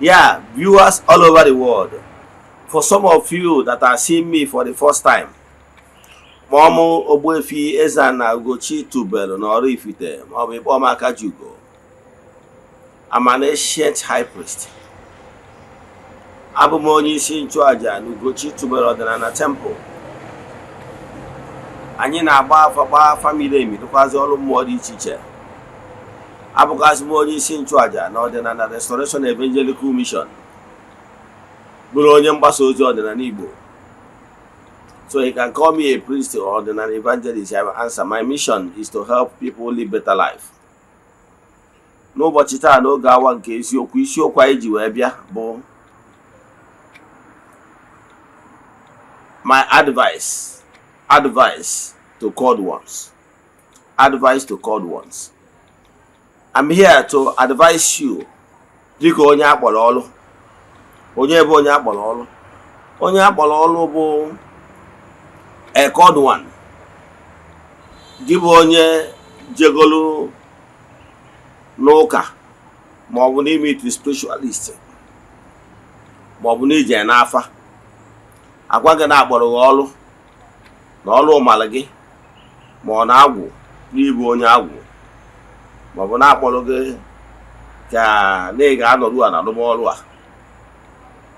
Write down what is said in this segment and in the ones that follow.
Yeah, viewers all over the world. For some of you that are seeing me for the first time, kpọọ m Ogbuefi Eze-Ana Ugochi tubelu na Oraifite, maọbụ ịkpọọ m Akajiugo. I'm an ancient high priest. Abụ m onye isi nchụaja na Ugochi tubelu ọdịnala temple. Anyị na-agba afa, gbaa afa miri emi, rụkwazị ọrụ mmụọ dị iche iche. Abụkwazị m onye isi nchụaja na Ọdịnala Restoration Evangelical Mission, bụrụ onye mgbasa ozi ọdịnala Igbo. So you can call me a priest or ọdịnala evangelist, I will answer. My mission is to help people live better life. N'ụbọchị taa, n'oge awa nke isiokwu, isiokwu anyị ji wee bịa bụ my advice to called ones. Advice to called ones. I'm here to advise you dịka onye akpọrọ ọrụ. Onye bụ onye akpọrọ ọrụ? Onye akpọrọ ọrụ bụ a called one. Gị bụ onye jegolu n'ụka, ma ọ bụ n'ime it spiritualist, ma ọ bụ n'ije n'afa, agwa gị na akpọrọ gị ọrụ, na ọrụ ụmara gị, ma ọ na-agwụ n'ịbụ onye agwụ, ma ọ bụ na-akpọrọ gị ka na ị ga-anọrụ a na arụmọrụ a.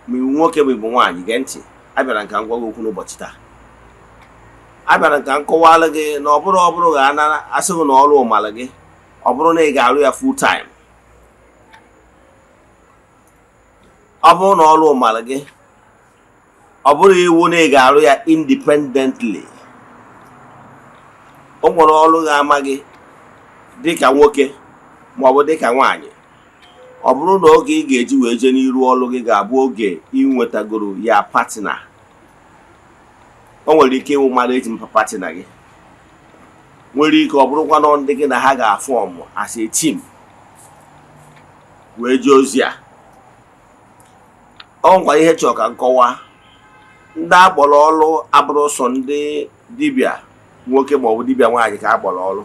Ma iwu nwoke ma ịbụ nwaanyị, gee ntị. Abịara nka m gwa gị okwu n'ụbọchị taa. Abịara nka m kọwara gị na ọ bụrụ ga asị gị na ọrụ ụmara gị, ọ bụrụ na ị ga-arụ ya full time, ọ bụrụ na ọrụ ụmara gị, ọ bụrụ iwu na ị ga-arụ ya independently. O nwere ọrụ ga-ama gị dịka nwoke ma ọ bụ dịka nwaanyị. Ọ bụrụ na oge ị ga-eji wee jee n'iru ọrụ gị ga-abụ oge ị nwetagoro ya partner. O nwere ike ịwụ marriage partner gị, nwere ike ọ bụrụkwa na ndị gị na ha ga-aform as a team wee jee ozi a. Ọ nwekwara ihe chọrọ ka nkọwa. Ndị akpọrọ ọrụ abụrụ sọ ndị dibịa nwoke maọbụ dibịa nwaanyị ka akpọrọ ọrụ.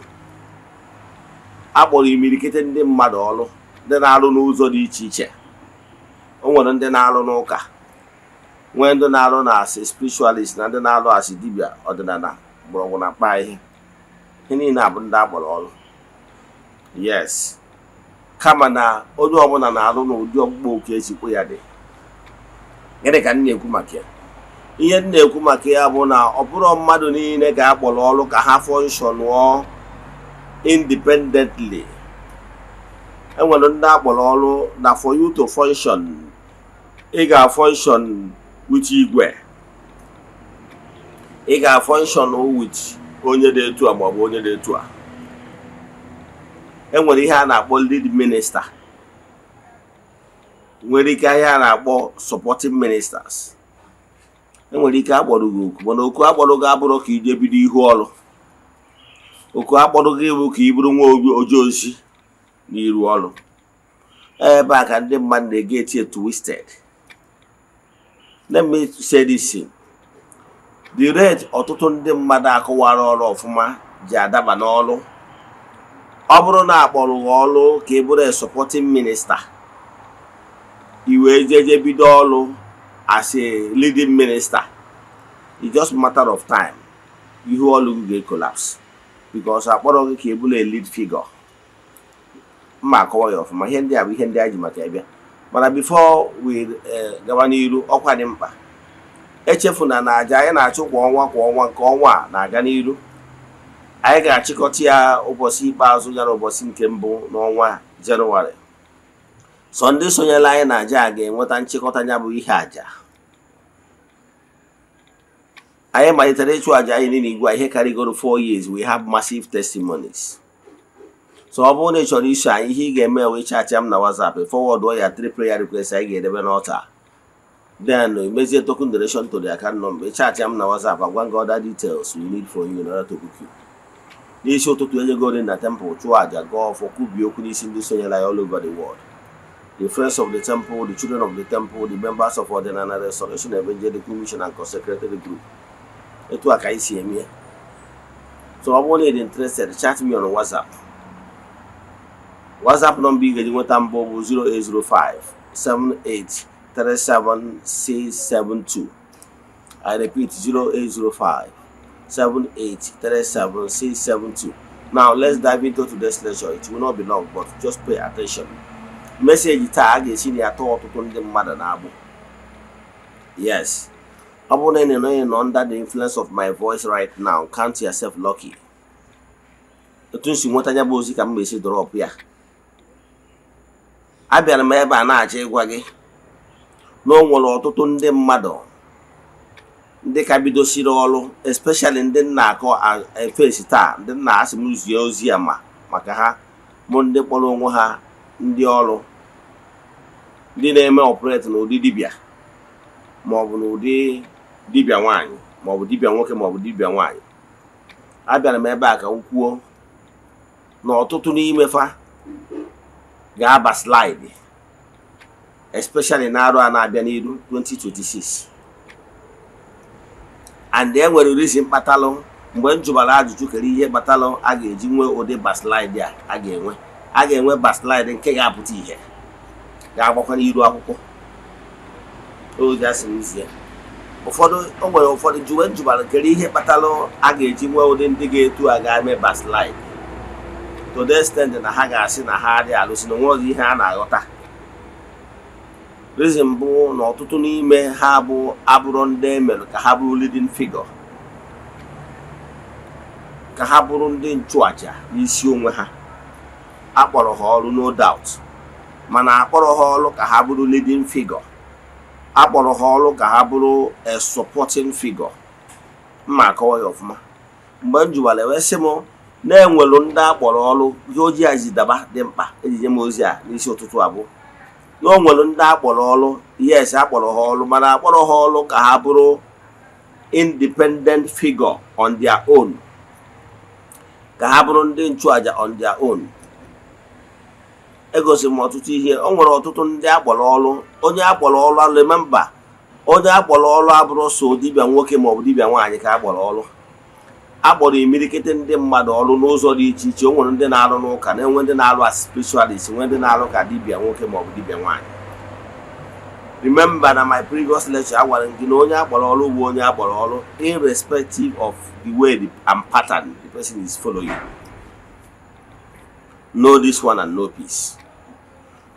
Akpọrọ imirikite ndị mmadụ ọrụ, ndị na-arụ n'ụzọ dị iche iche. O nwere ndị na-arụ n'ụka, nwee ndị na-arụ na asị spiritualist, na ndị na-arụ asị dibịa ọdịnala mgbọrọgwụ na mkpa. Ihe niile abụ ndị akpọrọ ọrụ, yes, kama na onye ọbụla na-arụ n'ụdị ọkpụkpọ oku esikwu ya dị. Gịnị ka m na-ekwu maka ya? Ihe m na-ekwu maka ya bụ na ọ bụrụ mmadụ niile ga-akpọrọ ọrụ ka ha functionụọ independently. Enwere ndị akpọrọ ọrụ na for you to function, ị ga-function with igwe, ị ga-function with onye dị etu a maọbụ onye dị etu a. Enwere ihe a na-akpọ lead minister, nwere ike ihe a na-akpọ supporting ministers. Enwere ike akpọrọ gị oku, mana oku akpọrọ gị abụrụ ka ije bido ihu ọrụ. Oku akpọrọ gị bụ ka ị bụrụ nwa oje ozi n'iru ọrụ. Ebe a ka ndị mmadụ na-eget it twisted. Let me say this thing. The rate ọtụtụ ndị mmadụ akọwara ọrụ ọfụma ji adaba n'ọrụ: ọ bụrụ na akpọrọ gị ọrụ ka ị bụrụ a supporting minister, i wee jeje bido ọrụ as a leading minister, it's just matter of time, ihu ọrụ gị ga-collapse, because akpọrọ gị ka ị bụrụ a lead figure. Mma akọwa ya ọfụma. Ihe ndị a bụ ihe ndị anyị ji maka ya bịa. Mana before we gawa n'iru, ọkwa dị mkpa: echefuna na aja anyị na-achụ kwa ọnwa kwa ọnwa, nke ọnwa a na-aga n'iru. Anyị ga-achịkọta ya ụbọchị ikpeazụ ya na ụbọchị nke mbụ n'ọnwa Jenụwarị. Sọ ndị sonyere anyị na aja a ga-enweta nchịkọta ya bụ ihe aja. Anyị malitere ịchụ aja anyị niile igwe ihe karịgoro 4 years. We have massive testimonies. So ọ bụrụ na ị chọrọ iso anyị, ihe ị ga-eme wee chat m na WhatsApp, forward ya three prayer requests anyị ga-edebe n'altar, then imezie token donation to the account number. Chat m na WhatsApp, agwa gị other details we need for you in order to book you. N'isi ụtụtụ, ejegori na temple chụọ aja, gọọ ọfọ, kwubie okwu n'isi ndị sonyere anyị all over the world, the friends of the temple, the children of the temple, the members of Ọdịnala Restoration Evangelical Mission and consecrated group. Etu a ka anyị si eme ya. So ọ bụrụ na ị dị interested, chat me on WhatsApp. WhatsApp nọmba ị ga-eji nweta mbụ bụ 0805 78 37672. I repeat, 0805 7837672. Now let's dive into today's lecture. It will not be long, but just pay attention. Message taa a ga-esi na ya tọọ ọtụtụ ndị mmadụ na-agbụ. Yes, ọ bụrụ na ị nọ ị nọ under the influence of my voice right now, count yourself lucky. Otu m si nweta ya bụ ozi ka m ga-esi drop ya. Abịara m ebe a na-achọ ịgwa gị na o nwere ọtụtụ ndị mmadụ ndị ka bidosiri ọrụ, especially ndị nna akọ efesi taa, ndị nna asị m zie ozi a ma maka ha bụ ndị kpọrọ onwe ha ndị ọrụ, ndị na-eme operate n'ụdị dibịa maọbụ n'ụdị dibịa nwaanyị maọbụ dibịa nwoke maọbụ dibịa nwaanyị. Abịara m ebe a ka m kwuo na ọtụtụ n'ime fa ga-aba slide, especially n'arọ a na-abịa n'iru, 2026. And e nwere reason kpatalụ. Mgbe m jụbara ajụjụ kere ihe kpatalụ a ga-eji nwee ụdị backslide a, a ga-enwe backslide nke ga-apụta ihe ga-agbakwa n'iru akwụkwọ ozi asị m zie ụfọdụ. O nwere ụfọdụ juwe njụbara kere ihe kpatalụ a ga-eji nwee ụdị ndị ga-etu a ga-eme backslide to the extent na ha ga-asị na ha adịghị alụsị na onwe ọzọ ihe a na-aghọta. Reason bụ na ọtụtụ n'ime ha bụ abụrụ ndị emerụ ka ha bụrụ leading figure, ka ha bụrụ ndị nchụaja n'isi onwe ha. Akpọrọ ha ọrụ, no doubt, mana akpọrọ ha ọrụ ka ha bụrụ leading figure, akpọrọ ha ọrụ ka ha bụrụ a supporting figure. Mma akọwa ya ọfụma. Mgbe m jụwara, wee sị m na-enwelu ndị akpọrọ ọrụ. Ihe ojii a ji daba dị mkpa ejije m ozi a n'isi ụtụtụ abụ na o nwere ndị akpọrọ ọrụ. Yes, akpọrọ ha ọrụ, mana akpọrọ ha ọrụ ka ha bụrụ independent figure on their own, ka ha bụrụ ndị nchụaja on their own. Egosiri m ọtụtụ ihe. O nwere ọtụtụ ndị akpọrọ ọrụ. Onye akpọrọ ọrụ, remember, onye akpọrọ ọrụ abụrụ so dibịa nwoke maọbụ dibịa nwaanyị ka akpọrọ ọrụ. Akpọrọ imirikiti ndị mmadụ ọrụ n'ụzọ dị iche iche. O nwere ndị na-arụ n'ụka, na-enwe ndị na-arụ as spiritualist, nwee ndị na-arụ ka dibịa nwoke maọbụ dibịa nwaanyị. Remember na my previous lecture, agwara m gị na onye akpọrọ ọrụ bụ onye akpọrọ ọrụ, irrespective of the way and pattern the person is following. Know this one and know peace.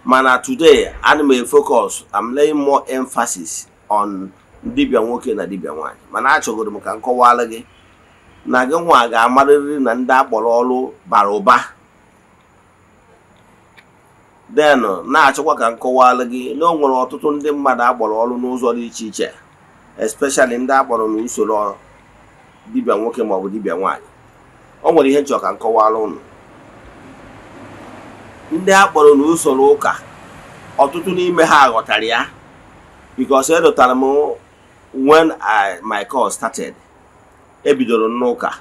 Mana today, ana m focus, I'm laying more emphasis on dibịa nwoke na dibịa nwaanyị. Mana achọgoro m ka m kọwara gị na gị nwa ga-amarịrị na ndị akpọrọ ọrụ bara ụba. Then na-achọkwa ka m kọwara gị na o nwere ọtụtụ ndị mmadụ akpọrọ ọrụ n'ụzọ dị iche iche, especially ndị akpọrọ n'usoro dibịa nwoke maọbụ dibịa nwaanyị. O nwere ihe nchọ ka m kọwara ụnụ. Ndị akpọrọ n'usoro ụka, ọtụtụ n'ime ha ghọtara ya, because edotara m when my course started, ebidoro m n'ụka.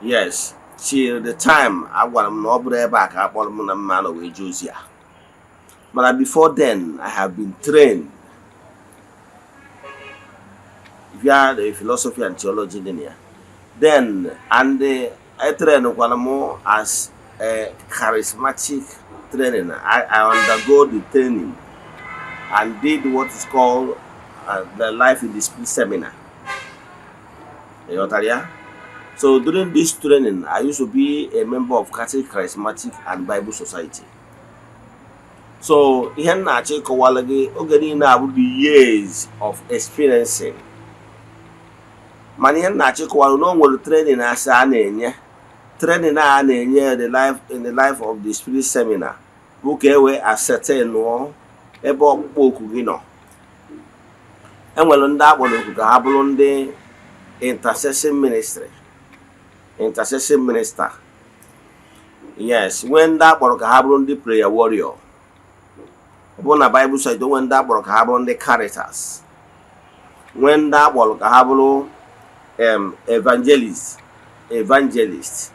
Yes, till the time a gwara m na ọ bụrụ ebe a ka a kpọrọ m na mma nọ wee jee ozi a. Mana before then, I have been trained via the philosophy and theology dị na ya. Then and I train kwara m as a charismatic training. I undergo the training and did what is called the Life in the Spirit seminar. Ịghọtara ya? So during this training, I used to be a member of Catholic Charismatic and Bible Society. So ihe m na-achọ ịkọwala gị oge niile abụ the years of experiencing. Mana ihe m na-achọ ịkọwala na o nwere training asị a na-enye, training a na-enye, the life in the Life of the Spirit seminar, bụ ka e wee ascertain nụọ ebe ọkpụkpọ oku gị nọ. Enwere ndị akpọrọ oku ka ha bụrụ ndị intercession ministry, intercession minister. Yes, nwee ndị akpọrọ ka ha bụrụ ndị prayer warrior. Ọ bụrụ na Bible side, nwee ndị akpọrọ ka ha bụrụ ndị Caritas, nwee ndị akpọrọ ka ha bụrụ evangelist. Evangelist,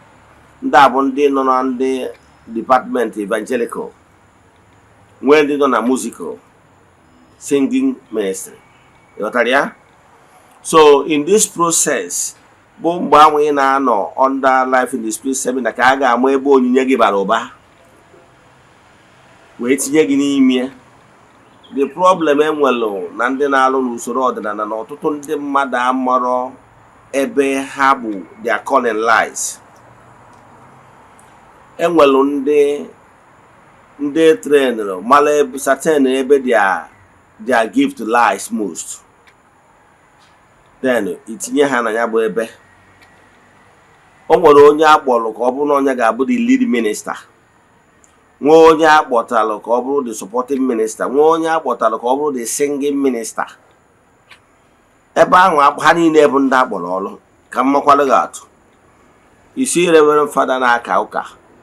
ndị a bụ ndị nọ na ndị department evangelical. Nwee ndị nọ na musical singing ministry. Ịghọtara ya? So in this process bụ mgbe ahụ ị na-anọ under Life in the Spirit seminar ka a ga-ama ebe onyinye gị bara ụba wee tinye gị n'ime. The problem enwelụ na ndị na-alụ n'usoro ọdịnala na ọtụtụ ndị mmadụ amarọ ebe ha bụ, their calling lies. Enwelụ ndị trainụrụ mara ebe certain ebe their gift lies most, then itinye ha na ya bụ ebe. O nwere onye akpọrọ ka ọ bụrụ na onye ga-abụ the lead minister, nwee onye akpọtalụ ka ọ bụrụ the supporting minister, nwee onye akpọtalụ ka ọ bụrụ the singing minister. Ebe ahụ ha niile bụ ndị akpọrọ ọrụ. Ka m makwalụ gị atụ, isi Reverend Father na-aka ụka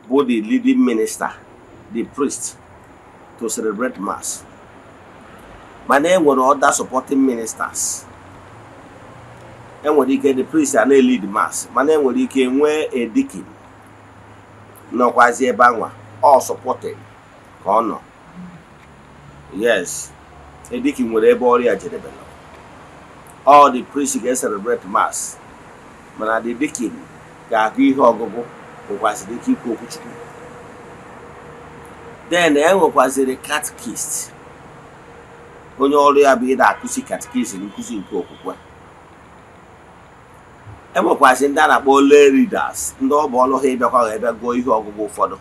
bụ the leading minister, the priest to celebrate mass, mana e nwere other supporting ministers. Enwere ike the priest a na-lead mass, mana enwere ike nwee a deacon nọkwazi ebe anwa, ọ supporting ka ọ nọ. Yes, a deacon nwere ebe ọrịa jedebere. All the priest ga-celebrate mass, mana the deacon ga-agụ ihe ọgụgụ, nwekwaziri ike ikwu okwuchukwu. Then e nwekwaziri catechist, onye ọrụ ya bụ ịda akụzi catechism, nkụzi nke okwukwe. E nwekwazị ndị a na-akpọ lay readers, ndị ọ bụ ọrụ ha ịbịakwa wee bịa gụọ ihe ọgụgụ ụfọdụ.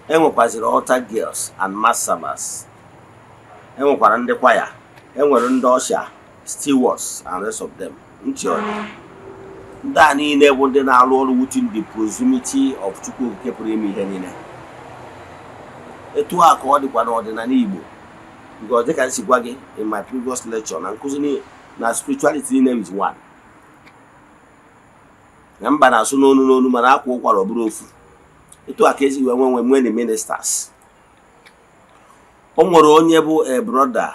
E nwekwaziri altar girls and mass servers. E nwekwara ndị kwaya, e nwere ndị usher, stewards and rest of them. Ntị ọ dị, ndị a niile bụ ndị na-arụ ọrụ within the proximity of Chukwu Okike pụrụ ime ihe niile. Etu a ka ọ dịkwa n'ọdịnala Igbo, because dịka m si gwa gị in my previous lecture na nkụzi na spirituality niile is one, na mba na-asụ n'onu n'onu, mana akwa ụkwara ọ bụrụ ofu. Etu a ka esi wee nwee nwe the ministers. O nwere onye bụ a brother,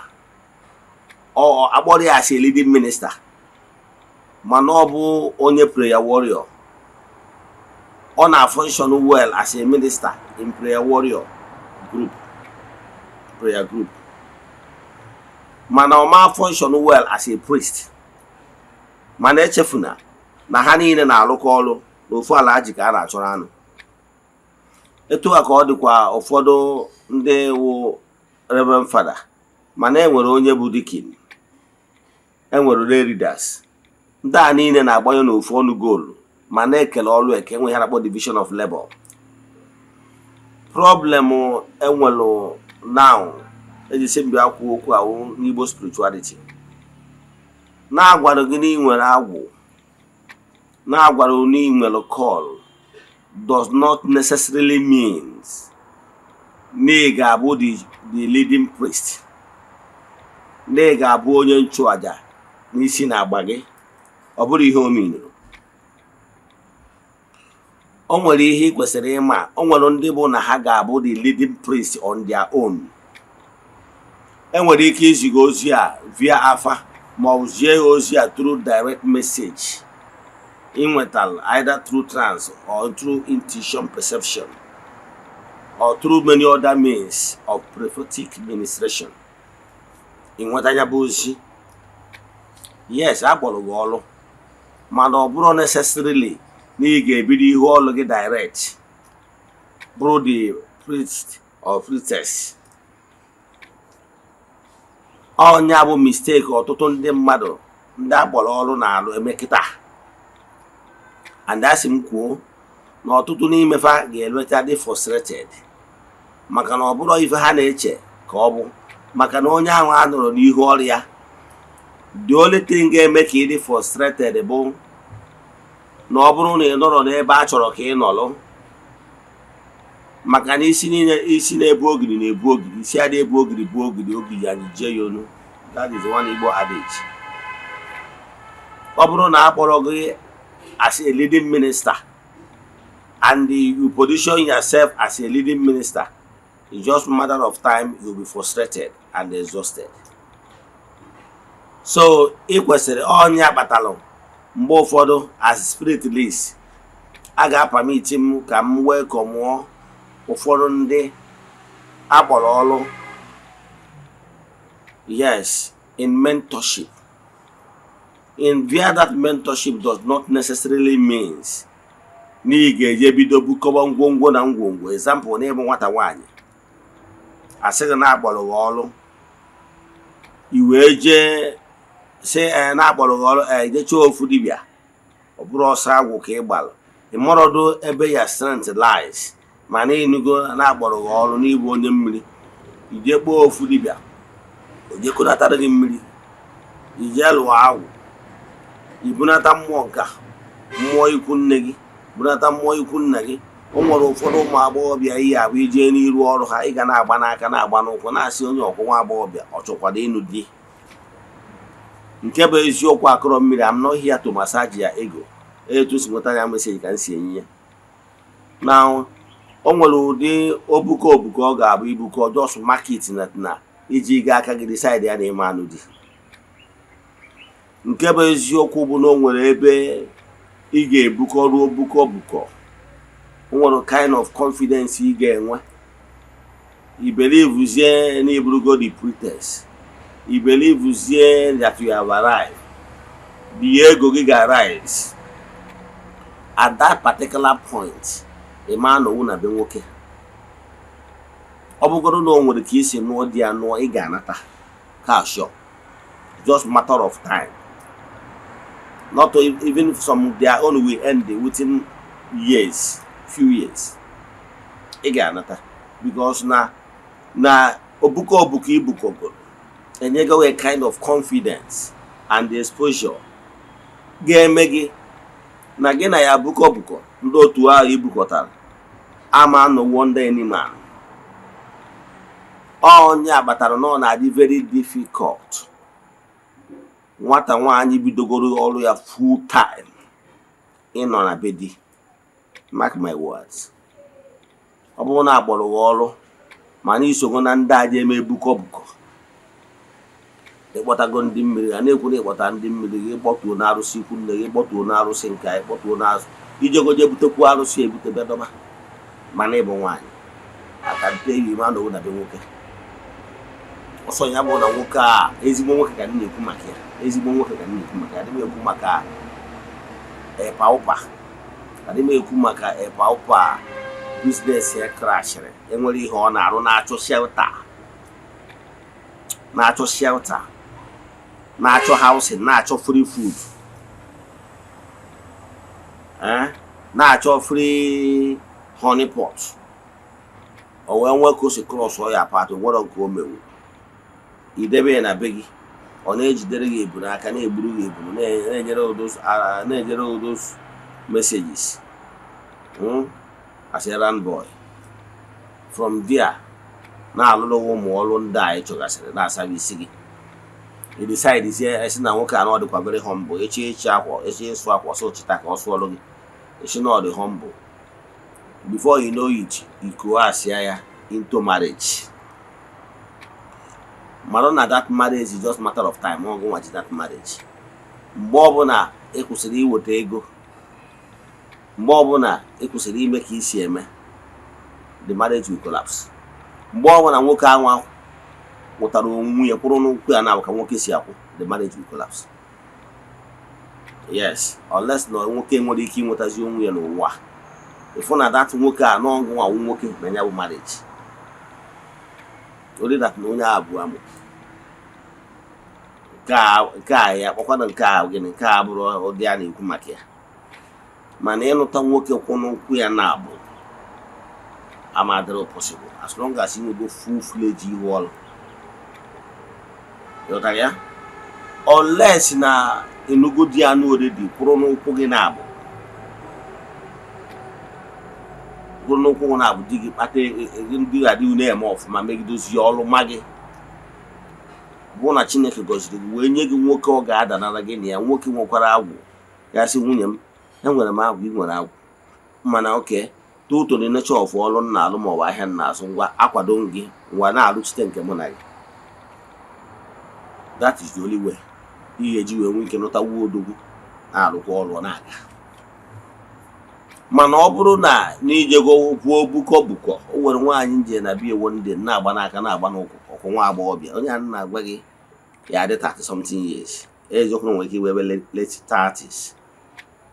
ọ akpọrọ ya as a leading minister, mana ọ bụ onye prayer warrior. Ọ na-function well as a minister in prayer warrior group, prayer group, mana ọ ma function well as a priest. Mana echefuna na ha niile na-arụkọ ọrụ n'ofu ala ji ka a na-achọrọ anụ. Etu a ka ọ dịkwa ụfọdụ ndị wụ reverend father, mana e nwere onye bụ deacon, e nwere lay readers. Ndị a niile na-agbanye n'ofu ọnụ goolu, ma na-ekele ọrụ eke enwe ihe na-akpọ division of labor. Problem enwelu now ejisi mbịa kwuo okwu awụ n'Igbo spirituality, na-agwara gị na ị nwere agwụ, na-agwara na ị nwere call, does not necessarily means na ị ga-abụ the leading priest, na ị ga-abụ onye nchụaja n'isi na agba gị. Ọ bụrụ ihe o minuru, o nwere ihe ị kwesịrị ịma. O nwere ndị bụ na ha ga-abụ the leading priest on their own. Enwere ike iziga ozi a via afa, ma ọ bụ zie ya ozi a through direct message ị nwetara, either through trance or through intuition, perception, or through many other means of prophetic ministration. Ị nweta ya bụ ozi, yes, a kpọrọ gị ọrụ, mana ọ bụrụ necessarily na ị ga-ebido ihu ọrụ gị direct bụrụ the priest or priestess. Ọnya bụ mistake ọtụtụ ndị mmadụ, ndị akpọrọ ọrụ na-alụ eme kịta. And asị m kwuo na ọtụtụ n'ime fa ga-enweta dị frustrated, maka na ọ bụrụ ife ha na-eche ka ọ bụ, maka na onye ahụ a nọrọ n'ihu ọrụ ya. The only thing ga-eme ka ị dị frustrated bụ na ọ bụrụ na ị nọrọ n'ebe a chọrọ ka ị nọrọ, maka na isi niile isi na-ebu ogiri na-ebu ogiri, isi adị ebu ogiri bụ ogiri, ogiri anyị jie ya onu. That is one Igbo adage. Ọ bụrụ na a kpọrọ gị as a leading minister and you position yourself as a leading minister, it's just matter of time you'll be frustrated and exhausted. So ị kwesịrị ọnya kpatalụ mgbe ụfọdụ, as spirit leads, a ga-apermit m ka m welcome ụfọdụ ndị akpọrọ ọrụ, yes, in mentorship. In via that mentorship does not necessarily means na ị ga-eje bido bukọba ngwongwo na ngwongwo. Example, na ịbụ nwata nwaanyị Asị gị na-akpọrọ gị ọrụ, i wee jee sị ee na-akpọrọ gị ọrụ, ee jechaa ofu dibịa, ọ bụrụ ọsọ agwụ ka ị gbalụ. Ị marọdụ ebe ya strength lies, mana ịnụgo na-akpọrọ gị ọrụ n'ịbụ onye mmiri, ije kpọọ ofu dibịa, o jekọnatara gị mmiri, ije lụọ agwụ, ibunata mmụọ nka, mmụọ ikwu nne gị, bunata mmụọ ikwu nna gị. O nwere ụfọdụ ụmụ agbọghọbịa ihe abụ ije n'iru ọrụ ha, ị ga na-agba n'aka, na-agba n'ụkwụ, na-asị onye ọkwụ nwa agbọghọbịa ọ chọkwara ịnụ di. Nke bụ eziokwu, akọrọ mmiri. I'm not here to massage ya ego. Etu si nweta ya message ka m si enye ya na o nwere ụdị obuko obuko ọ ga-abụ ibuko just market na iji gaa aka gị decide ya na ịma anụ di. Nke bụ eziokwu bụ na o nwere ebe ị ga-ebukọ ruo buko bukọ, o nwere kind of confidence ị ga-enwe, i believezie na iburugo the pretense, i believezie that you have arrived, the ego gị ga-arise at that particular point. Ị ma na owu na be nwoke, ọ bụgoro na o nwere ka isi nụọ di ya nụọ, ị ga-anata ka sure, just matter of time. Not even some, their own will end within years, few years, ị ga-anata, because na obuko obuko ibukogoro enyego a kind of confidence and exposure ga-eme gị na gị na ya bukọ bukọ. Ndị otu ahụ ibukọtara ama anọwo ndị animal onye kpatara na ọ na-adị very difficult nwata nwaanyị bidogoro ọrụ ya full time ịnọ na be di. Mark my words, ọ bụrụ na akpọrọ gị ọrụ, mana isogo na ndị aja eme bukọ bukọ, ịkpọtago ndị mmiri, a na-ekwu na ịkpọta ndị mmiri gị, kpọtuo na arụsị ikwu nne gị, kpọtuo na arụsị nke anyị, kpọtuo na azụ ijegoje butekwu arụsị ebute bịa dọba, mana ịbụ nwaanyị aka nte yi ma na na be nwoke ọsọ ya bụ na nwoke a, ezigbo nwoke ka m na-ekwu maka ya, ezigbo nwoke ka m na-ekwu maka ya. Adị m ekwu maka ịpa ụpa, adị m ekwu maka ịpa ụpa business ya crashịrị, enwere ihe ọ na-arụ, na-achọ shelter, na-achọ shelter, na-achọ housing, na-achọ free food, na-achọ free honey pot. O wee nwee ka o si cross ya part nwere nke o mewu, idebe ya na be gị, ọ na-ejidere gị eburu aka, na-egburu gị eburu, na-enyere those messages, As errand boy from there, na-alụrụ gị ụmụ ọrụ ndị a ị chọgasịrị, na-asaba isi gị. I decide sie esi na nwoke a na ọ dịkwa very humble, echi echi akwa, echi ịsụ akwa, ọsọ chịta ka ọ sụọlụ gị, esi na ọ dị humble. Before you know it, iko asịa ya into marriage. Mara na that marriage is just matter of time. Ọgụ nwachi that marriage, mgbe ọbụla ị kwụsịrị iweta ego, mgbe ọbụla ị kwụsịrị ime ka isi eme, the marriage will collapse. Mgbe ọbụla nwoke anwa kwụtara onwe ya, kwụrụ n'ụkwụ ya na ka nwoke si akwụ, the marriage will collapse. Yes, unless na nwoke nwere ike ịnwetazi onwe ya n'ụwa, ịfụ na that nwoke a n'ọgụ nwa nwoke na ya bụ marriage, only that na onye a bụ amụ nke a ya kpọkwana nke a gịnị, nke a bụrụ ụdị a na-ekwu maka ya. Mana ịnụta nwoke kwụ n'ụkwụ ya na-abụ amadịrị possible as long as ị nwego full fledged ihu ọrụ. Ịghọtara ya? Unless na ịnụgo di anụ already, kwụrụ n'ụkwụ gị na-abụ, kwụrụ n'ụkwụ gị na-abụ, di gị kpata ndị ga-adị na-eme ọfụma, megidozie ọrụ ma gị bụ na Chineke gọziri gị wee nye gị nwoke ọ ga-adanara gị na ya. Nwoke nwekwara agwụ ya, sị nwunye m, enwere m agwụ, ị nwere agwụ, mana oke due to the nature of ọrụ m na-alụ maọbụ ahịa m na-azụ, ngwa, akwado m gị, ngwa, na-alụchite nke mụ na gị. That is the only way ihe eji wee nwee ike nụta wuo odogwu na-arụkwa ọrụ ọ na-aga. Mana ọ bụrụ na n'ijego kwuo bukọ bukọ, o nwere nwaanyị nje na biya ewo ndị na-agba n'aka, na-agba n'ụkwụ, ọkwụ nwa agbọghọbịa, onye a na-agwa gị ya dị 30 something years, eziokwu na nwere ike iwe ebe late 30s,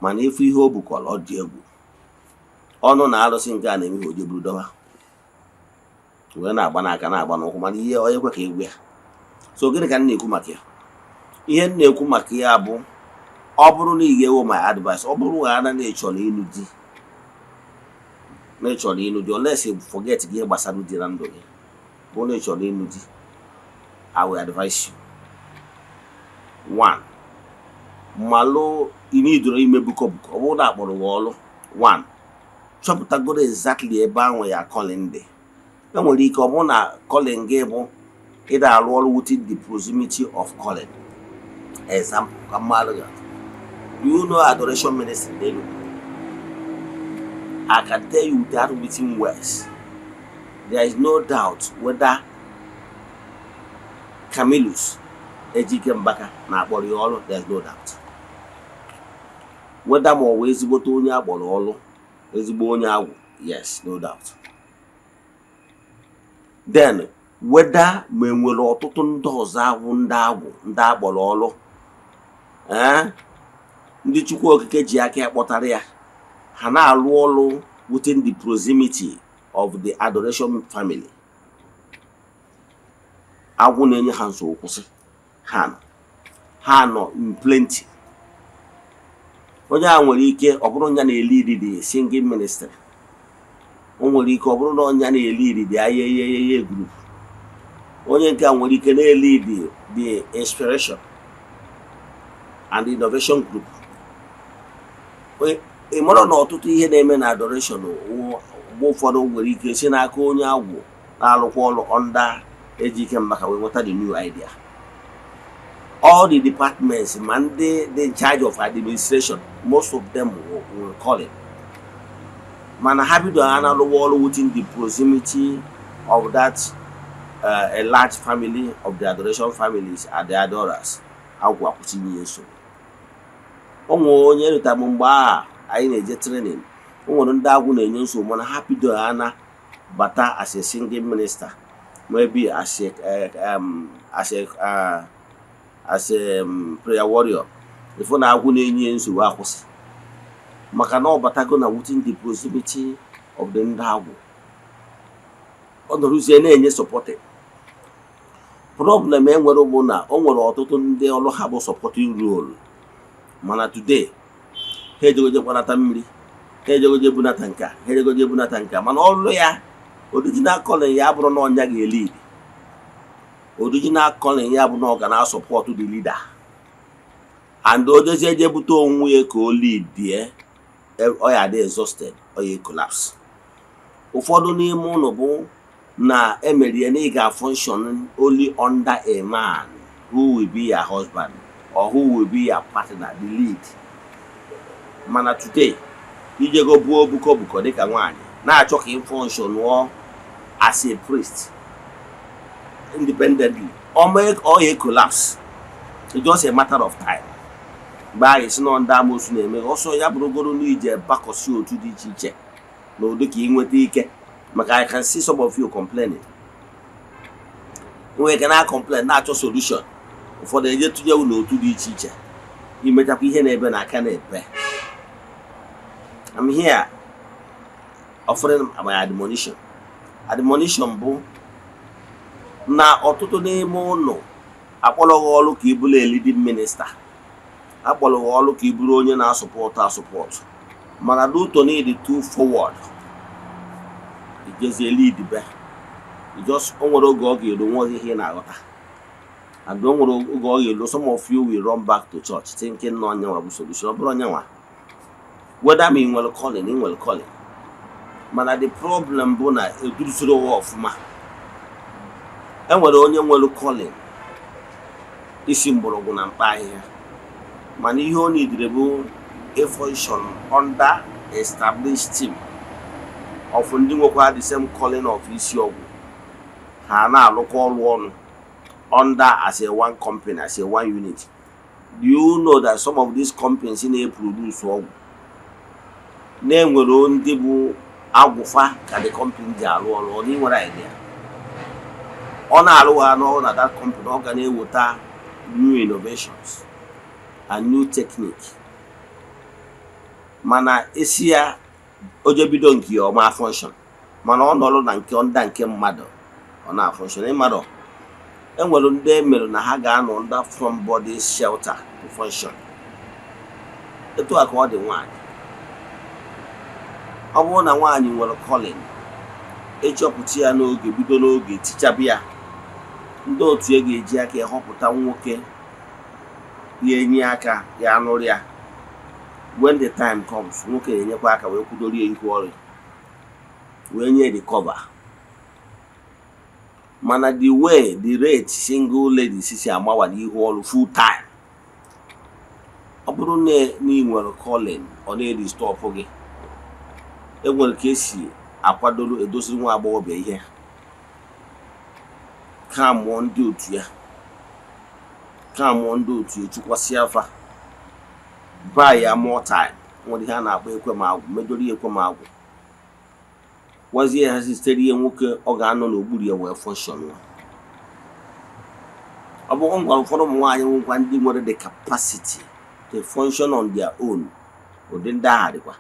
mana ịfụ ihe o bukọrọ, ọ dị egwu. Ọnụ na arụsị nke a na-eme ihe oje buru dọba. Wee na-agba n'aka, na-agba n'ụkwụ, mana ihe onye kwe ka egwu ya. So gịnị ka m na-ekwu maka ya? Ihe m na-ekwu maka ya bụ, ọ bụrụ na ị ga-ewe my advice, ọ bụrụ na ị chọrọ ịnụ di, na ị chọrọ ịnụ di, unless you forget ihe gbasara di na ndụ gị, bụ na ị chọrọ ịnụ di, I will advise you, one, malụ ị nidoro ime buko buko. Ọ bụrụ na akpọrọ gị ọrụ, one, chọpụtagoro exactly ebe ahụ ya calling dị. Enwere ike ọ bụrụ na calling gị bụ ịda arụ ọrụ within the proximity of calling. Example, ka mmadụ ga, do you know Adoration Ministry n'Enugu? I can tell you without written words, there is no doubt whether Camillus Ejike Mbaka na-akpọrọ ya ọrụ. There is no doubt whether ma ọ bụ ezigbote onye akpọrọ ọrụ, ezigbo onye agwụ. Yes, no doubt. Then whether ma enwere ọtụtụ ndị ọzọ agwụ, ndị agwụ, ndị akpọrọ ọrụ, ee, ndị Chukwu Okike ji aka ya kpọtara ya, ha na-arụ ọrụ within the proximity of the Adoration family, agwụ na-enye ha nsogbu kwụsị. Ha nọ in plenty. Onye a nwere ike ọ bụrụ ya na-elead the singing ministry, o nwere ike ọ bụrụ na ọnya na-elead the ayeyeyeye group, onye nke a nwere ike na-elead the inspiration and innovation group. Ị mara na ọtụtụ ihe na-eme na Adoration mgbe ụfọdụ nwere ike si n'aka onye agwụ na-alụkwa ọrụ under Ejike Mbaka wee nweta the new idea. All the departments, ma ndị dị in charge of administration, most of them will call it, mana ha bido ha na-alụwa ọrụ within the proximity of that a large family of the Adoration families and the adorers, agwụ akwụsị inye ya nsogbu. O nwere onye rụtara m mgbe a anyị na-eje training, o nwere ndị agwụ na-enye nsogbu, mana ha bido ha na bata as a singing minister, maybe as a prayer warrior, ifụ na agwụ na-enye ya nsogbu akwụsị, maka na ọ batago na within the proximity of the ndị agwụ. Ọ nọrụzie na-enye supporting. Problem e nwere bụ na o nwere ọtụtụ ndị ọrụ ha bụ supporting role, mana today ha ejegoje kwanata mmiri, ha ejegoje bunata nka, ha ejegoje bunata nka, mana ọrụ ya, original calling ya abụrụ na ọnya ga-elead. Original calling ya bụ na ọ ga na-asupport the leader, and o jezie eje bute onwe ya ka o lead die, ọ ya dị exhausted, ọ ya collapse. Ụfọdụ n'ime ụnụ bụ na emerie na ị ga-function only under a man who will be your husband or who will be your partner, the lead. Mana today ijego buo buko buko dịka nwaanyị na-achọ ka ị function as a priest independently, ọ ya collapse. It's just a matter of time. Mgbe ahụ esi nọ ndị amoosu na-eme ọsọ ya bụrụgoro n'ije bakọsi otu dị iche iche na ụdị ka ị nweta ike, maka I can see some of you complaining, nwere ike na complain, na-achọ solution. Ụfọdụ eje tụnye n'otu dị iche iche, imechakwa ihe na-ebe na aka na-ebe. I'm here offering my admonition. Admonition bụ na ọtụtụ n'ime ụlọ akpọrọghị ọrụ ka ị bụrụ a leading minister, akpọrọghị ọrụ ka ị bụrụ onye na-asupport asupport, mana due to need to forward, ijezie lead be. Just o nwere oge ọ ga-eru, nweghị ihe ị na-aghọta, and o nwere oge ọ ga-eru, some of you will run back to church thinking na onyenwa bụ solution. Ọ bụrụ onyenwa, whether ma ị nwere calling, ị nwere calling, mana the problem bụ na edurusoro ụwa ọfụma. E nwere onye nwere calling isi mgbọrọgwụ na mkpa ahịhịa, mana ihe ọ nidire bụ a function under established team of ndị nwekwa the same calling of isi ọgwụ, ha na-alụkọ ọrụ ọnụ under as a one company, as a one unit. Do you know that some of these companies na-eproduce ọgwụ na-enwere ndị bụ agwụfa ka the company ji arụ ọrụ? Ọ dị nwere idea, ọ na-arụ ha n'ọrụ na that company, ọ ga na-eweta new innovations and new technique, mana esi ya o je bido nke ya ọma function, mana ọ nọrọ na nke nda nke mmadụ. Ọ na-afunction. Ịmarọ enwere ndị emere na ha ga-anọ under somebody's shelter to function. Etu a ka ọ dị nwaanyị. Ọ bụrụ na nwaanyị nwere calling, ịchọpụta ya n'oge, bido n'oge tichabi ya, ndị otu ya ga-eji aka ya họpụta nwoke ya enye aka ya anụrụ ya. When the time comes, nwoke ga-enyekwa aka wee kwudoro ya ihu ọrụ, wee nye the cover. Mana the way the rate single ladies si amawa n'ihu ọrụ full time, ọ bụrụ na ị nwere calling, ọ na-edisturb gị, enwere ka esi akwadoro edoziri nwa agbọghọbịa ihe ka mụọ ndị otu ya, ka mụọ ndị otu ya, chukwasị afa buy ya more time. Nwere ihe a na-akpọ ekwe ma agwụ, medoro ya ekwe ma agwụ, gwazie ya sitere ihe nwoke ọ ga-anọ n'okpuru ya wee function. Ọ bụ ngwara ụfọdụ ụmụ nwaanyị nwekwa ndị nwere the capacity to function on their own. Ụdị ndị agha dịkwa,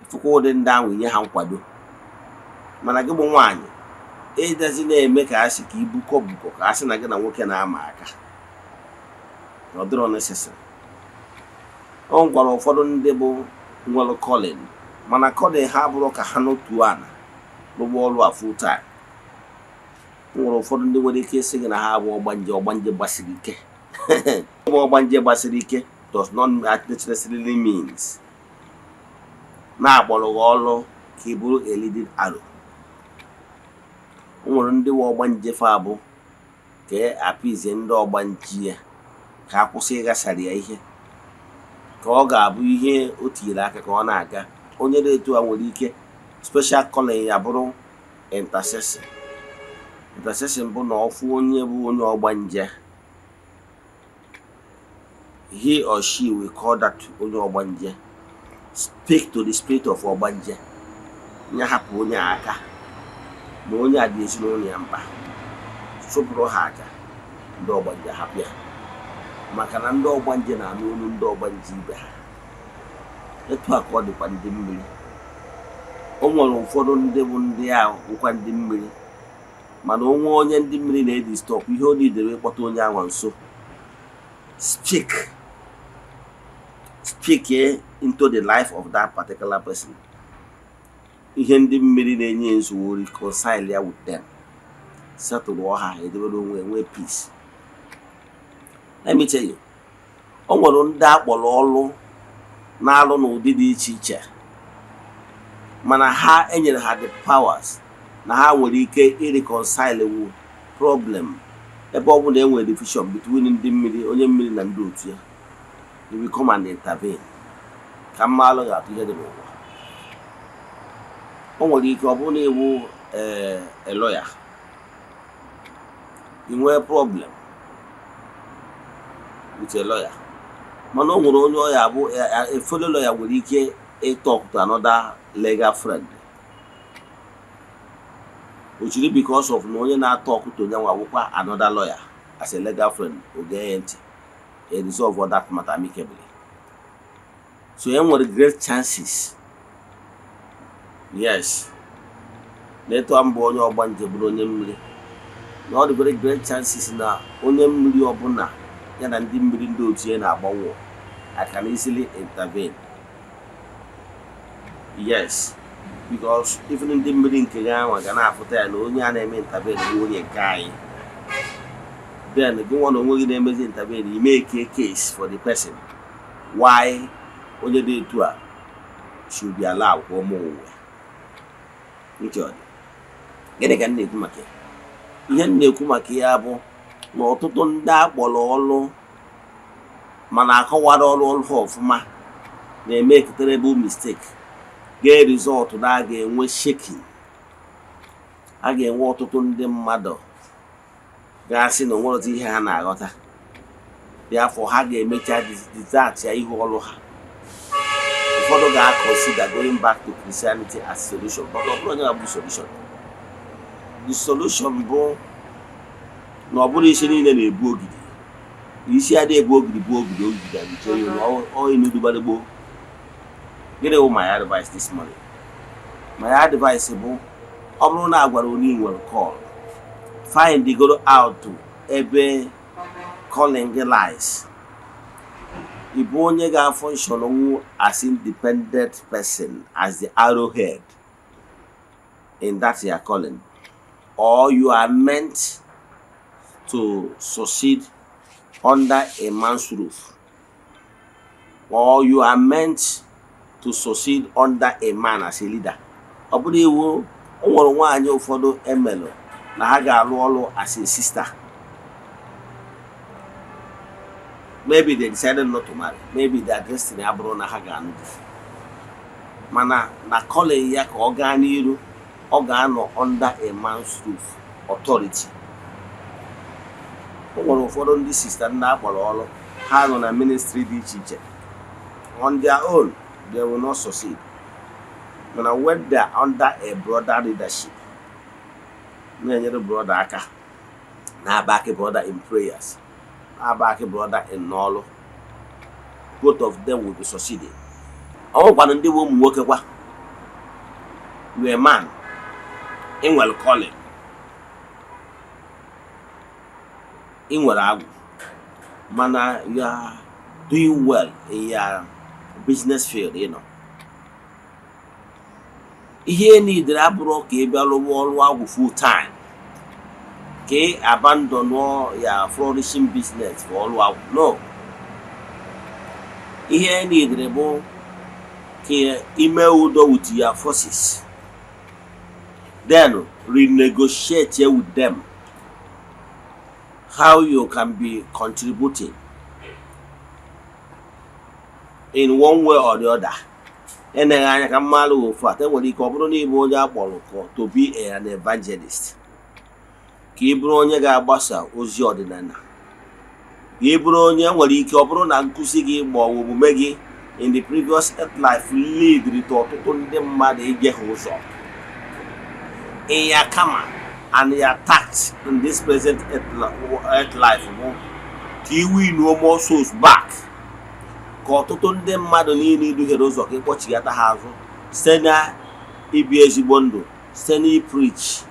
ifụkwa ụdị ndị ahụ, nye ha nkwado. Mana gị bụ nwaanyị, ịdazi na-eme ka a sị ka ibukọ bukọ, ka a sị na gị na nwoke na-ama aka, ọ dịrọ necessary. Ọ gwara ụfọdụ ndị bụ nwere calling, mana calling ha bụrụ ka ha nọtuo ala rụwa ọrụ a full time. Nwere ụfọdụ ndị nwere ike ịsị gị na ha bụ ọgbanje, ọgbanje gbasiri ike. Bụ ọgbanje gbasiri ike does not necessarily means na-akpọrọ gị ọrụ ka ị bụrụ a leading arrow. O nwere ndị nwe ọgbanje, fa abụ ka e appease ndị ọgbanje ya, ka a kwụsị ịghasara ya ihe, ka ọ ga-abụ ihe o tinyere aka ka ọ na-aga. Onye dị etu a nwere ike special calling ya bụrụ intercession. Intercession bụ na ọfụ onye bụ onye ọgbanje, he or she will call that onye ọgbanje, speak to the spirit of ọgbanje, nye hapụ onye a aka na onye a dị ezinụlọ ya mkpa, sụpụrụ ha aja. Ndị ọgbanje hapụ ya, maka na ndị ọgbanje na-anụ olu ndị ọgbanje ibe ha. Etu a ka ọ dịkwa ndị mmiri. O nwere ụfọdụ ndị bụ ndị ahụ bụkwa ndị mmiri, mana onwe onye ndị mmiri na-edisturb, ihe ọ nidere ịkpọta onye ahụ nso, speak into the life of that particular person. Ihe ndị mmiri na-enye nsogbu, reconcile ya with them, settle ha, edebere onwe, nwee peace. Let me tell you, o nwere ndị akpọrọ ọrụ na-alụ n'ụdị dị iche iche, mana ha enyere ha the powers na ha nwere ike ireconcile wu problem ebe ọ bụla e nwere division between ndị mmiri, onye mmiri na ndị otu ya. They will come and intervene. Ka mma alụ ga-atụ ihe dị n'ụwa. O nwere ike ọ bụrụ na iwu a lawyer, ị nwee problem with a lawyer, mana o nwere onye ọya bụ a fellow lawyer nwere ike ịtalk to another legal friend ochiri, because of na onye na-atalk to onye nwa bụkwa another lawyer as a legal friend, o gee ya ntị, e resolve that matter amicably. So e nwere great chances, yes, na etu a mbụ onye ọgbanje bụrụ onye mmiri, na ọ dị very great chances na onye mmiri ọbụla ya na ndị mmiri ndị otu ya na-agbanwe, I can easily intervene. Yes, because even ndị mmiri nke gị ahụ ga na-afụta ya na onye a na-eme intervene bụ onye nke anyị. Then gị nwa na onwe gị na-emezi intervene, you make a case for the person why onye dị etu a should be allowed ka ụmụ ụwa nke ọ dị. Gịnị ka m na-ekwu maka ya? Ihe m na-ekwu maka ya bụ na ọtụtụ ndị akpọrọ ọrụ mana akọwara ọrụ ọrụ ha ọfụma na-eme terrible mistake, ga-result na a ga-enwe shaking, a ga-enwe ọtụtụ ndị mmadụ ga-asị na onwere ihe ha na-aghọta. Therefore, ha ga-emecha desert ya ihu ọrụ ha. Ụfọdụ ga-consider going back to Christianity as solution, but ọ bụrụ onye ga-abụ solution. The solution bụ na ọ bụrụ isi niile na-ebu ogidi, isi adịghị ebu ogidi bụ ogidi, ogidi adịche ya ọ enudugbadogbo. Gịnị bụ my advice this morning? My advice bụ, ọ bụrụ na a gwara onye ị nwere call, Find go out ebe calling gị lies. Ị bụ onye ga-function wu as independent person, as the arrowhead in that your calling, or you are meant to succeed under a man's roof, or you are meant to succeed under a man as a leader? Ọ bụrụ iwu, o nwere nwaanyị ụfọdụ emelụ na ha ga-alụ ọrụ as a sister. Maybe they decided not to marry, maybe their destiny abụrụ na ha ga-anụ di, mana na calling ya ka ọ gaa n'iru, ọ ga-anọ under a man's roof authority. O nwere ụfọdụ ndị sister ndị akpọrọ ọrụ, ha nọ na ministry dị iche iche. On their own, they will not succeed, mana when they are under a brother leadership, na-enyere brother aka, na-aback brother in prayers, na-aback brother in n'ọrụ, both of them will be succeeding. Ọ nwekwanụ ndị bụ ụmụ nwoke kwa. You a man, ị nwere calling, ị nwere agwụ, mana you are doing well in your business field. Ihe niile abụrụ ka ị bịa rụwa ọrụ agwụ full time, ka ị abandon ya flourishing business for ọrụ agwụ. No, ihe niile bụ ka ime udo with your forces, then renegotiate with them how you can be contributing in one way or the other. Eneghị anya ka mmalụ ofu atọ, enwere ike ọ bụrụ na ịbụ onye akpọrọ to be an evangelist, ka ị bụrụ onye ga-agbasa ozi ọdịnala, ka ị bụrụ onye nwere ike ọ bụrụ na nkụzi gị ma ọ bụ omume gị in the previous earth life lead to ọtụtụ ndị mmadụ ije ha ụzọ. In your karma and your task in this present earth life bụ ka ị win more souls back, ka ọtụtụ ndị mmadụ niile iduhiere ụzọ, ka ịkpọchighata ha azụ site na ibi ezigbo ndụ, site na preach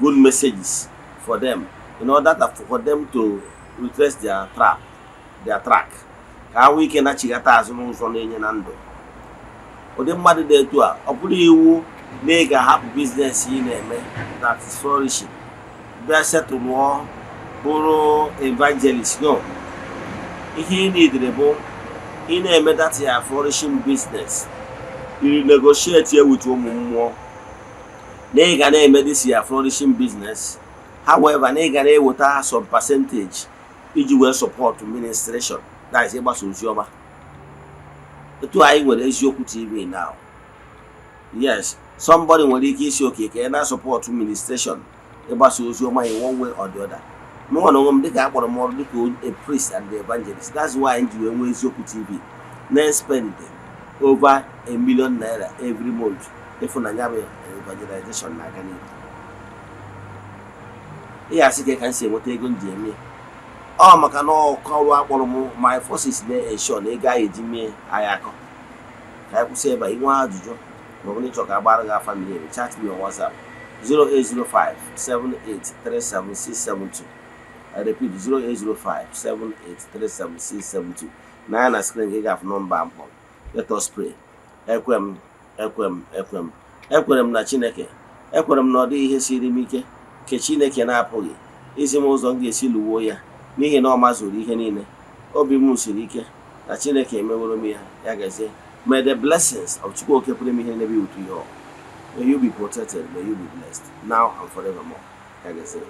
good messages for them in order for them to retrace their track, ka ha nwee ike nachighata azụ n'ụzọ na-enye na ndụ. Ụdị mmadụ dị etu a, ọ bụrụ iwu na ị ga-ahapụ business ị na-eme that is flourishing, bịa setụlụọ bụrụ evangelist. No, ihe ị nidere bụ ị na-eme that ya flourishing business, you negotiate with ụmụ mmụọ na ị ga na-eme this ya flourishing business, however, na ị ga na-eweta some percentage iji wee support ministration, that is ịgbasa ozi ọma. Etu anyị nwere Eziokwu TV now, yes, somebody nwere ike isi oke ka ị na-support ministration, ịgbasa ozi ọma in one way or the other. Mụnwa na onwe m, dịka akpọrọ m ọrụ dịka a priest and the evangelist, that's why m ji wee nwee Eziokwu TV, na-spend over ₦1 million every month ịfụnanya bụ evangelization na-aga n'ihu. Ị ga-asị ka m si enweta ego m ji eme ọ, maka na ọkụ ọrụ akpọrọ m, my forces na-ensure na ego ahụ eji mee anyị akọ. Ka anyị kwụsị ebe a. Inwe ajụjụ ma ọ bụ na ịchọ ka agbara gị afa miri emi, chat me on WhatsApp 0805 7837672. I repeat, 0805 7837672. Na ya na screen ka ị ga-afụ nọmba mkpọ. Let us pray. Ekwe m, ekwe m, ekwe m, ekwere m na Chineke. Ekwere m na ọ dịghị ihe siri m ike nke Chineke na-apụghị izi m ụzọ m ga-esi lụwuo ya, n'ihi na ọ mazuru ihe niile. Obi m siri ike na Chineke emeworo m ya. Ya gazie. May the blessings of Chukwu Oke pụrụ ime ihe niile be with you all. May you be protected, may you be blessed now and forevermore. Ya gazie.